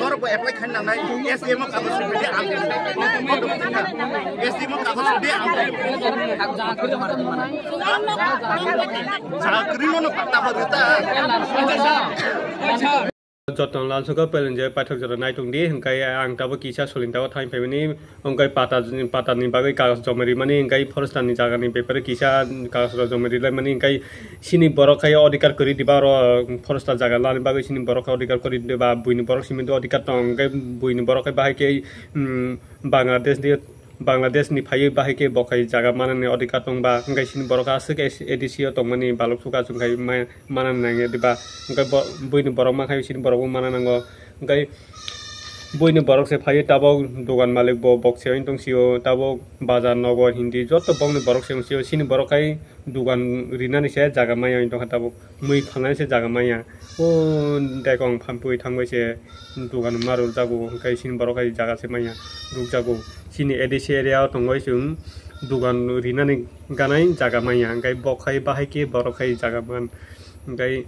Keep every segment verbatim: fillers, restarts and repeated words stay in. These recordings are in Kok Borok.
Norok bo apply khaina nangnai, S D M o kagoj rwdi ang. S D M o kagoj rwdi ang. Chakri no no patta ba rwta. Joto lalsuka pelenje paithak jora naitung di, hingkai ang tabo kisa soling tabo thain phaimani, hingkai pata, pata ni bagwi kagoz jomai rimani, hingkai forester ni jaga ni bepare kisa kagoz rok jomai rilaimani, hingkai sini borok khai odhikar kwrwi diba oro forester jaga lani bagwi sini borok khai odhikar kwrwi diba, buini borok simi odhikar tong, hingkai buini borok khai bahai khe, um, Bangladesh ni Bangladesh ni phaiwi bahai khe bo khai jaga manani odhikar tong ba, hingkai sini borok aswk A D C o tongmani balok suka chwng khai ma-, manani nangya diba, hingkai bo-, buini borok ma khai sini borok bo mana nango, hingkai buini borok se phaiwi tabok dugan malik bo bok se wng tong sio, tabok bazar nogo hindi joto bokni borok se wng sio, sini borok khai dugan rinani se jaga maya wng tongkha tabok. Mui phalnai se jaga maya. O dekong phampui thangbai se dugan ma rwkjago, hingkai sini borok hai jaga se maya rwkjago. Sini A D C area o tongbai chwng dugan rinani ganai jaga maya, hingkai bok hai bahai khe borok hai jaga man. Hingkai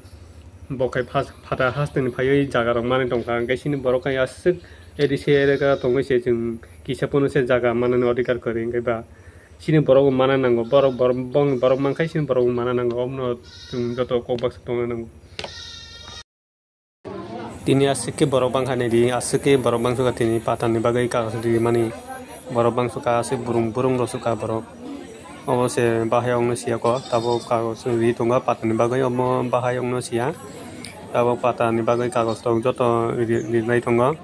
bok hai phas-, phata hasteni phaiwi jaga rok manwi tongkha, hingkai sini borok hai aswk A D C area o tongbai se chwng kisa phano se jaga manani odhikar kwrwi, hingkai ba Chini borok bo mana nango, borok, borok, bongni borok mankhai chini borok bo mana nango, omono chwng joto kok baksa tongna nango. Tini aswk khe borok bangkha nai di, aswk khe borok bangsuka tini pata ni bagwi kagoj rimani, borok bangsuka aswk burung, burung rok suka borok. Obo se bahai ongno siyako, tabuk kagoj ri tongo pata ni bagwi, omo bahai ongno siya, tabuk pata ni bagwi kagoj rok joto ri-, rinai tongo.